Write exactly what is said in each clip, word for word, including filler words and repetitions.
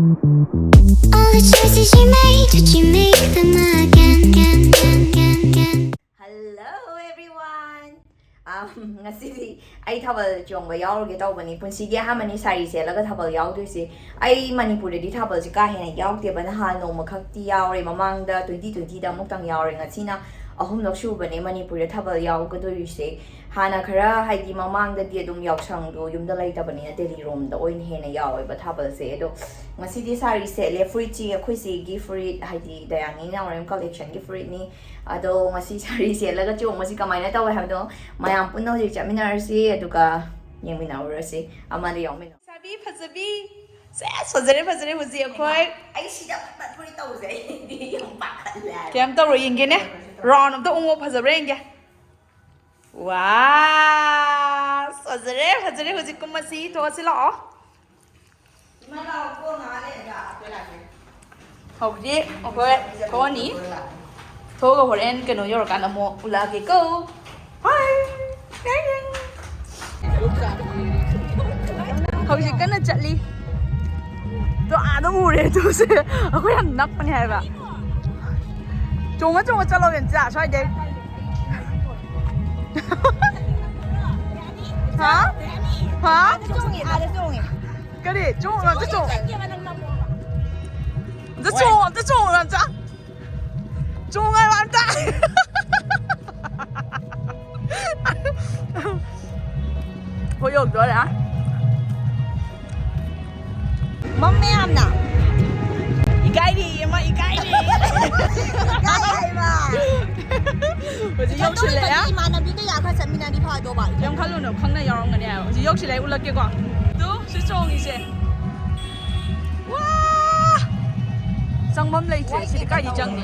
All the choices you made, did you make them again, again, again, again, again? Hello everyone. Um, ꯉꯁꯤꯗꯤ ꯑꯩ ꯊꯥꯕꯜ ꯆꯣꯡꯕ ꯌꯥꯎꯔꯨꯒꯦ ꯇꯧꯕꯅꯤ꯫ ꯄꯨꯟꯁꯤꯒꯤ ꯑꯍꯥꯟꯕꯅꯤ ꯁꯥꯔꯤ ꯁꯦꯠꯂꯒ ꯊꯥꯕꯜ ꯌꯥꯎꯗꯣꯏꯁꯦ꯫ ꯑꯩ ꯃꯅꯤꯄꯨꯔꯗꯗꯤ ꯊꯥꯕꯜꯁꯦ ꯀꯥ ꯍꯦꯟꯅ ꯌꯥꯎꯗꯦꯕ꯫ ꯅꯍꯥꯟ ꯅꯣꯡꯃꯈꯛꯇꯤ ꯌꯥꯎꯔꯦ, ꯃꯃꯥꯡꯗ ꯇ꯭ꯋꯦꯟꯇꯤ ꯇ꯭ꯋꯦꯟꯇꯤꯗ ꯑꯃꯨꯛꯇꯪ ꯌꯥꯎꯔꯦ꯫ ꯉꯁꯤꯅ ꯑꯍꯨꯝꯂꯛ ꯁꯨꯕꯅꯦ ꯃꯅꯤꯄꯨꯔꯗ ꯊꯥꯕꯜ ꯌꯥꯎꯒꯗꯣꯏꯁꯦ꯫ ꯍꯥꯟꯅ ꯈꯔ, ꯍꯥꯏꯗꯤ, ꯃꯃꯥꯡꯗꯗꯤ ꯑꯗꯨꯝ ꯌꯥꯎꯁꯪꯗꯣ ꯌꯨꯝꯗ ꯂꯩꯇꯕꯅꯤꯅ ꯗꯦꯜꯂꯤꯔꯣꯝꯗ ꯑꯣꯏꯅ ꯍꯦꯟꯅ ꯌꯥꯎꯋꯦꯕ ꯊꯥꯕꯜꯁꯦ꯫ ꯑꯗꯣ ꯉꯁꯤꯗꯤ ꯁꯥꯔꯤ ꯁꯦꯠꯂꯦ꯫ ꯐꯨꯔꯤꯠꯁꯤ ꯑꯩꯈꯣꯏ ꯆꯦꯒꯤ ꯐꯨꯔꯤꯠ, ꯍꯥꯏꯗꯤ ꯗꯌꯥꯅꯤ ꯅꯥꯎꯔꯦꯝ ꯀꯂꯦꯛꯁꯟꯒꯤ ꯐꯨꯔꯤꯠꯅꯤ꯫ ꯑꯗꯣ ꯉꯁꯤ ꯁꯥꯔꯤ ꯁꯦꯠꯂꯒ ꯆꯣꯡꯕꯁꯤ ꯀꯃꯥꯏꯅ ꯇꯧꯋꯦ ꯍꯥꯏꯕꯗꯣ ꯃꯌꯥꯝ ꯄꯨꯟꯅ ꯍꯧꯖꯤꯛ ꯆꯠꯃꯤꯟꯅꯔꯁꯤ, ꯑꯗꯨꯒ ꯌꯦꯡꯃꯤꯟꯅꯔꯨꯔꯁꯤ, ꯑꯃꯗ ꯌꯥꯎꯃꯤꯟꯅ꯫ ꯁꯥꯕꯤ ꯐꯖꯕꯤ꯫ ꯁꯦꯁ, ꯐꯖꯔꯦ, ꯐꯖꯔꯦ ꯍꯧꯖꯤꯛ ꯑꯩꯈꯣꯏ꯫ ꯑꯩ ꯁꯤꯗ ꯐꯠ ꯐꯠ ꯐꯨꯔꯤꯠ ꯇꯧꯕꯁꯦ ꯑꯩꯗꯤ ꯌꯥꯝ ꯄꯥꯈꯠꯂꯦ ꯍꯥꯏꯕ꯫ ꯀꯩꯝ ꯇꯧꯔꯣꯏ, ꯌꯦꯡꯒꯦꯅꯦ꯫ ꯔꯥꯎꯟ ꯑꯝꯇ ꯎꯪꯉꯣ, ꯐꯖꯕ꯭ꯔꯥ ꯌꯦꯡꯒꯦ꯫ ꯋꯥ, ꯐꯖꯔꯦ, ꯐꯖꯔꯦ꯫ ꯍꯧꯖꯤꯛ ꯀꯨꯝꯃꯁꯤ, ꯊꯣꯛꯑꯁꯤ ꯂꯥꯛꯑꯣ꯫ ꯏꯃꯥ ꯂꯥꯛꯑꯣ, ꯀꯣꯟ ꯉꯥꯏꯍꯥꯛ ꯂꯩꯔꯒ ꯑꯩꯈꯣꯏ ꯂꯥꯛꯀꯦ꯫ ꯍꯧꯖꯤꯛ ꯑꯩꯈꯣꯏ ꯊꯣꯛꯑꯅꯤ꯫ ꯊꯣꯛꯑꯒ ꯍꯣꯔꯦꯟ ꯀꯩꯅꯣ ꯌꯧꯔꯀꯥꯟꯗ ꯑꯃꯨꯛ ꯎꯠꯂꯛꯑꯒꯦꯀꯣ꯫ ꯍꯥꯏ꯫ ꯌꯥꯏ, ꯌꯥꯏ꯫ ꯍꯧꯖꯤꯛ ꯀꯟꯅ ꯆꯠꯂꯤ꯫ ꯑꯗꯣ ꯑꯥꯗ ꯎꯔꯦ ꯑꯗꯨꯁꯦ꯫ ꯑꯩꯈꯣꯏ ꯌꯥꯝ ꯅꯛꯄꯅꯦ ꯍꯥꯏꯕ꯫ ꯆꯣꯡꯉ ꯆꯣꯡꯉ ꯆꯠꯂꯣ, ꯕꯦꯝꯆꯥ, ꯁ꯭ꯋꯥꯏꯗꯩ꯫ ꯍꯥ? ꯍꯥ? ꯆꯣꯡꯉꯤ, ꯑꯥꯗ ꯆꯣꯡꯉꯤ꯫ ꯀꯔꯤ? ꯆꯣꯡꯉꯣ, ꯑꯝꯇ ꯆꯣꯡꯉꯣ꯫ ꯑꯝꯇ ꯆꯣꯡꯉꯣ, ꯑꯝꯇ ꯆꯣꯡꯉꯣ, ꯑꯝꯇ꯫ ꯆꯣꯡꯉꯣ ꯍꯥꯏꯕ ꯑꯝꯇ꯫ ꯍꯣꯏ, ꯌꯧꯗꯣꯔꯦ꯫ ꯃꯝꯃꯦ ꯌꯥꯝꯅ꯫ ꯏꯀꯥꯏꯔꯤ, ꯑꯃ ꯏꯀꯥꯏꯔꯤ꯫ ꯏꯀꯥꯏ ꯍꯥꯏꯕ꯫ ꯍꯧꯖꯤꯛ ꯌꯧꯁꯤꯜꯂꯛꯑꯦ꯫ ꯏꯃꯥꯟꯅꯕꯤ ꯀꯩꯀꯥ ꯈꯔ ꯆꯠꯃꯤꯟꯅꯔꯗꯤ ꯐꯗꯧꯕ꯫ ꯀꯩꯝ ꯈꯜꯂꯨꯅꯨ, ꯈꯪꯅ ꯌꯥꯎꯔꯝꯒꯅꯤ ꯍꯥꯏꯕ꯫ ꯍꯧꯖꯤꯛ ꯌꯧꯁꯤꯜꯂꯛꯑꯦ, ꯎꯠꯂꯛꯀꯦꯀꯣ꯫ ꯑꯗꯨ ꯁꯤ ꯆꯣꯡꯉꯤꯁꯦ꯫ ꯋꯥ! ꯆꯪꯐꯝ ꯂꯩꯇ꯭ꯔꯦ꯫ ꯁꯤꯗꯤ ꯀꯥꯏꯗꯤ ꯆꯪꯅꯤ?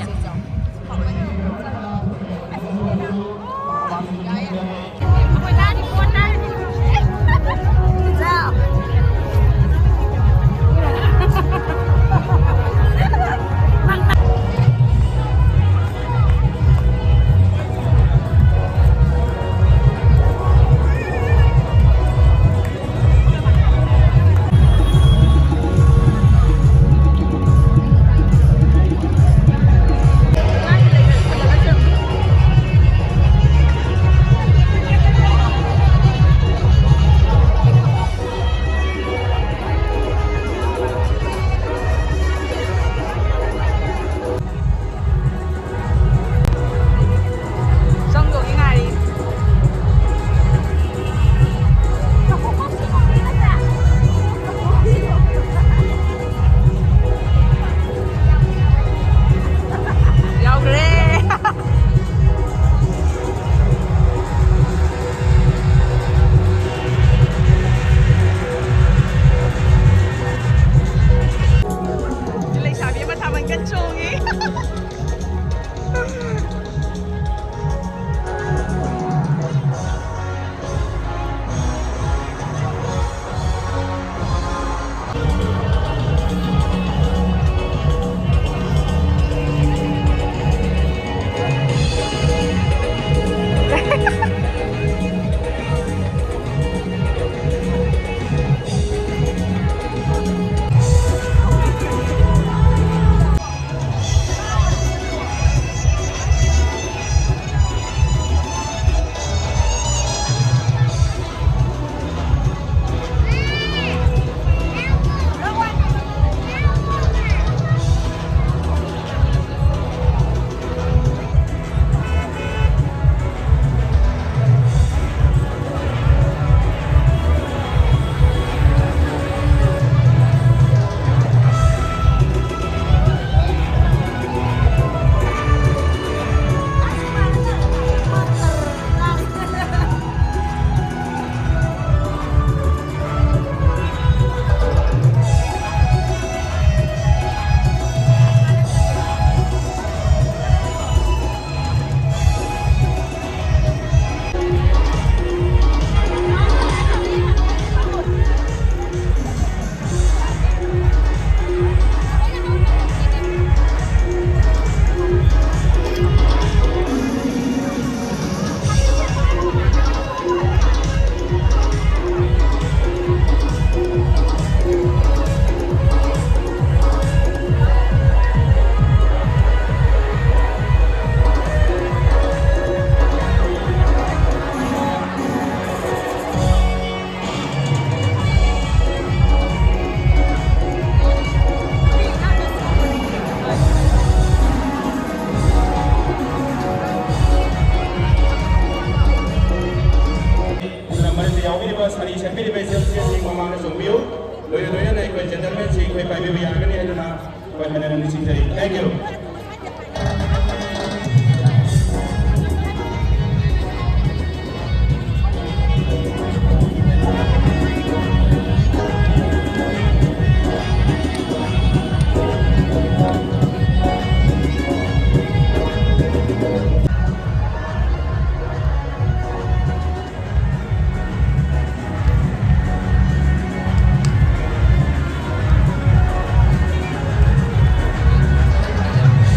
ꯄꯤꯕ ꯌꯥꯒꯅꯤ ꯍꯥꯏꯗꯨꯅ ꯑꯩꯈꯣꯏ ꯍꯟꯅ ꯍꯟꯅ ꯅꯤꯡꯁꯤꯡꯖꯔꯤ꯫ Thank you꯫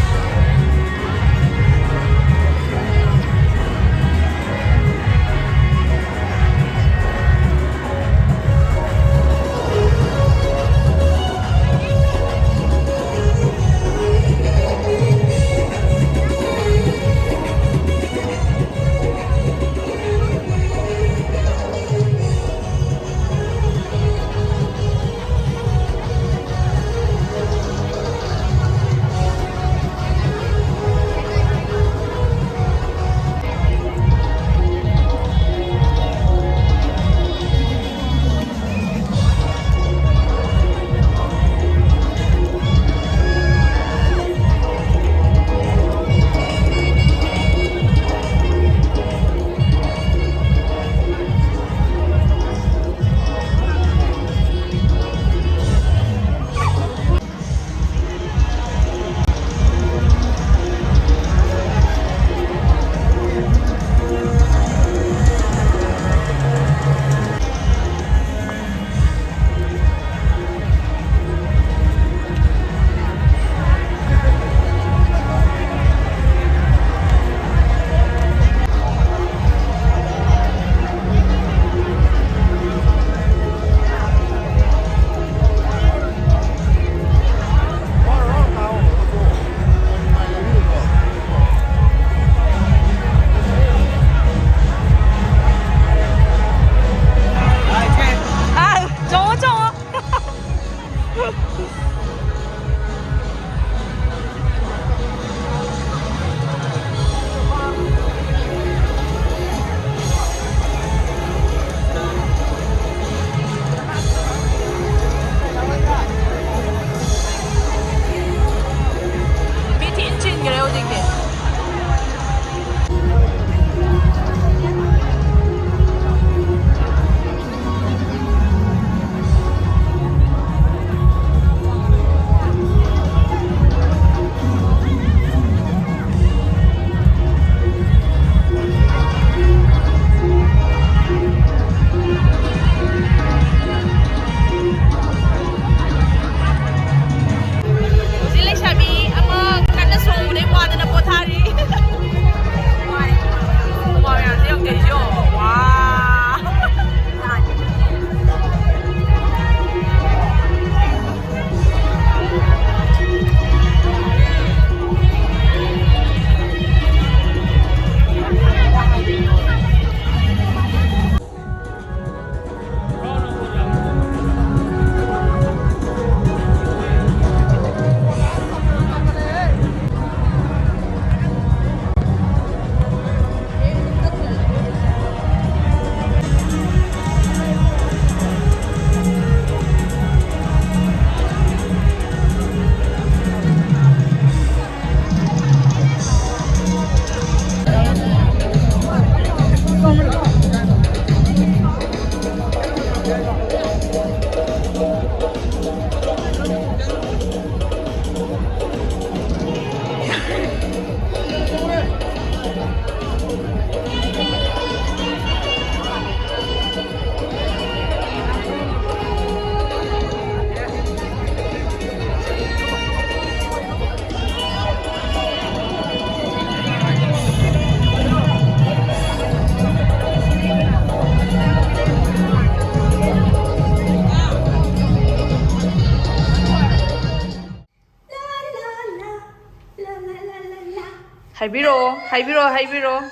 ꯍꯥꯏꯕꯤꯔꯛꯑꯣ, ꯍꯥꯏꯕꯤꯔꯛꯑꯣ, ꯍꯥꯏꯕꯤꯔꯛꯑꯣ꯫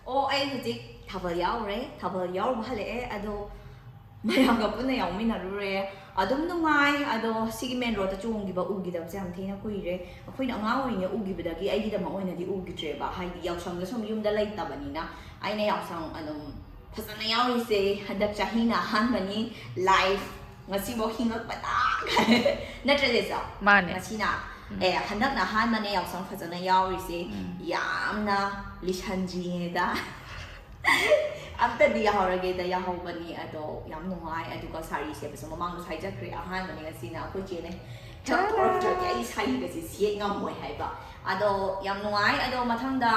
ꯑꯣ, ꯑꯩ ꯍꯧꯖꯤꯛ ꯊꯥꯕꯜ ꯌꯥꯎꯔꯦ, ꯊꯥꯕꯜ ꯌꯥꯎꯔꯨꯕ ꯍꯜꯂꯛꯑꯦ꯫ ꯑꯗꯣ ꯃꯌꯥꯝꯒ ꯄꯨꯟꯅ ꯌꯥꯎꯃꯤꯟꯅꯔꯨꯔꯦ, ꯑꯗꯨꯝ ꯅꯨꯡꯉꯥꯏ꯫ ꯑꯗꯣ ꯁꯤꯒꯤ ꯃꯦꯟ ꯔꯣꯗꯇ ꯆꯣꯡꯈꯤꯕ ꯎꯈꯤꯗꯕꯁꯦ ꯌꯥꯝ ꯊꯤꯅ ꯀꯨꯏꯔꯦ꯫ ꯑꯩꯈꯣꯏꯅ ꯑꯉꯥꯡ ꯑꯣꯏꯔꯤꯉꯩ ꯎꯈꯤꯕꯗꯒꯤ ꯑꯩꯒꯤꯗꯃꯛ ꯑꯣꯏꯅꯗꯤ ꯎꯈꯤꯗ꯭ꯔꯦꯕ, ꯍꯥꯏꯗꯤ ꯌꯥꯎꯁꯪꯗ ꯁꯨꯝ ꯌꯨꯝꯗ ꯂꯩꯇꯕꯅꯤꯅ꯫ ꯑꯩꯅ ꯌꯥꯎꯁꯪ ꯑꯗꯨꯝ ꯐꯖꯅ ꯌꯥꯎꯔꯤꯁꯦ ꯍꯟꯗꯛ ꯆꯍꯤꯅ ꯑꯍꯥꯟꯕꯅꯤ꯫ ꯂꯥꯏꯐ ꯉꯁꯤꯐꯥꯎ ꯍꯤꯡꯉꯛꯄꯗ ꯅꯠꯇ꯭ꯔ ꯆꯦꯆꯥ? ꯃꯥꯅꯦ꯫ ꯉꯁꯤꯅ ꯑꯦ ꯍꯟꯗꯛꯅ ꯑꯍꯥꯟꯕꯅꯦ ꯌꯥꯎꯁꯪ ꯐꯖꯅ ꯌꯥꯎꯔꯤꯁꯦ꯫ ꯌꯥꯝꯅ ꯂꯤꯁꯟꯗ꯭ꯔꯤꯉꯩꯗ ꯑꯝꯇꯗꯤ ꯌꯥꯍꯧꯔꯒꯦꯗ ꯌꯥꯍꯧꯕꯅꯤ꯫ ꯑꯗꯣ ꯌꯥꯝ ꯅꯨꯡꯉꯥꯏ꯫ ꯑꯗꯨꯒ ꯁꯥꯔꯤ ꯁꯦꯠꯄꯁꯨ ꯃꯃꯥꯡꯗꯁꯨ ꯍꯥꯏꯖꯈ꯭ꯔꯦ, ꯑꯍꯥꯟꯕꯅꯤ ꯉꯁꯤꯅ꯫ ꯑꯩꯈꯣꯏ ꯆꯦꯅ ꯆꯠꯊꯣꯔꯛꯇ꯭ꯔꯗꯤ ꯑꯩ ꯁꯥꯔꯤꯒꯁꯦ ꯁꯦꯠ ꯉꯝꯃꯣꯏ ꯍꯥꯏꯕ꯫ ꯑꯗꯣ ꯌꯥꯝ ꯅꯨꯡꯉꯥꯏ꯫ ꯑꯗꯣ ꯃꯊꯪꯗ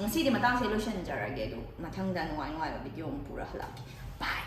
ꯉꯁꯤꯗꯤ ꯃꯇꯥꯡꯁꯦ ꯂꯣꯏꯁꯤꯟꯖꯔꯒꯦ꯫ ꯑꯗꯣ ꯃꯊꯪꯗ ꯅꯨꯡꯉꯥꯏ ꯅꯨꯡꯉꯥꯏꯕ ꯚꯤꯗꯤꯑꯣ ꯑꯃꯨꯛ ꯄꯨꯔ ꯍꯜꯂꯛꯀꯦ꯫ ꯕꯥꯏ꯫